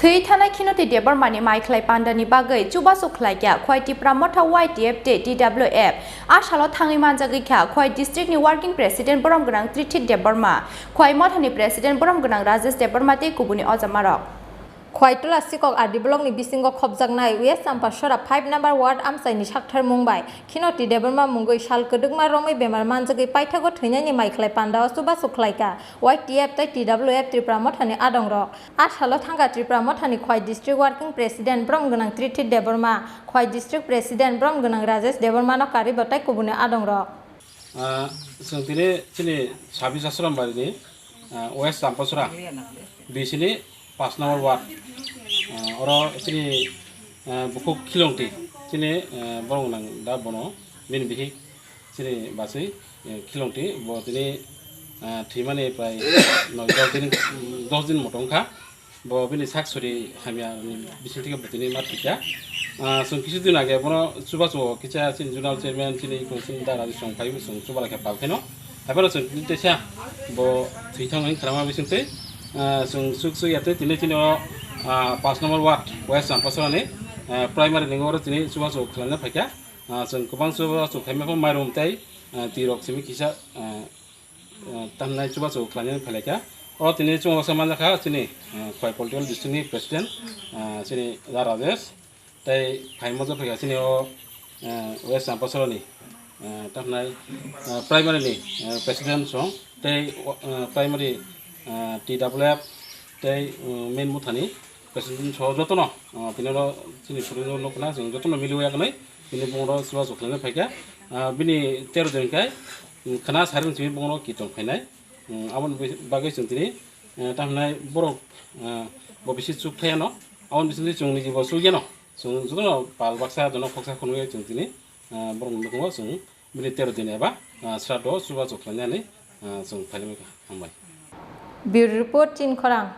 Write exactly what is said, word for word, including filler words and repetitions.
Thwi thanai Khinoti Debbarmani maikhlai pandani bagwi chubachu khlaikha Khwai Tipra Motha Y T F tei T W F. A salo thangwi manjagwi kha Khwai district ni working president borom gwnang Trithit Debbarma, Khwai Mothani president borom gwnang Rajesh Debbarma tei kubuni ojamarok. Khwai Tola Sikok R D block ni bisingo khopjaknai West Champasora five number ward amchaini saktharmung bai Khinoti Debbarma mungwi sal kwdwkma romwi bemar manjagwi paithago thwinaini maikhlai pandao chubachu khlaikha Y T F tei T W F Tripura Mothani adongrok. A salo thangkha Tripura Mothani Khwai District Working President borom gwnang Trithit Debbarma, Khwai District President borom gwnang Rajesh Debbarmano karwi bo tei kubuni adongrok. Ah, chwng tini chini sabis Asrambari ni, ah, West Champasora bisini paanch number ward. Ah, oro chini, ah, bukhuk Khilongti chini, ah, borom gwnang da bono bini bihik chini baswi, eh, Khilongti bo tini, ah, thwimani prai noi dos din, dos din moto wngkha. Bo bini sak suri hamya ni bising thike bo tini ma thwikha. Ah, chwng kisu din age bono chubachu kisa chini zonal chairman chini kung chini dara chwng phaiwi chwng chuba laikha pal kheno. Haibano chwng tini teisa bo thwi thangwi khwnama bising twi, ah, chwng chuk chuk ya twi tini chini o, ah, paanch number ward West Champasora ni, ah, primary ni oro tini chubachu khwlaina phaikha. Ah, chwng kwbang chubachu khaima pho mairum tei, ah, twi rok simi kisa, ah, ah, tamnai chubachu khlainani phailai kha. O tini chwng osa manjakha chini, ah, Khwai Political District ni President, ah, chini Da Rajesh, tei phaima jok phaikha chini o, ah, West Champasora ni, ah, tamnai, ah, Primary ni, ah, President song, tei, ah, Primary, ah, T W F, tei, ah, Main Mothani President so jotono, ah, tini oro chini photo nukna chwng jotono miliwi yaknai tini bongro chubachu khlaina phaikha. Ah, bini tero din kai, mm, khna saring simi bongro ki tong phainai. Mm, aboni bagwi chwng tini, eh, tamhinai borok, eh, bo bisi chuk thayano. Aboni bisingtwi chwng niji bo chuk yano. Chwng jotono pal baksa jono khoksa khunwi chwng tini, eh, borok nukho chwng bini tero din eba, eh, sraddho chubachu khlainani, eh, chwng phailai mankha. Hambai. Bureau Report, Chinkhorang.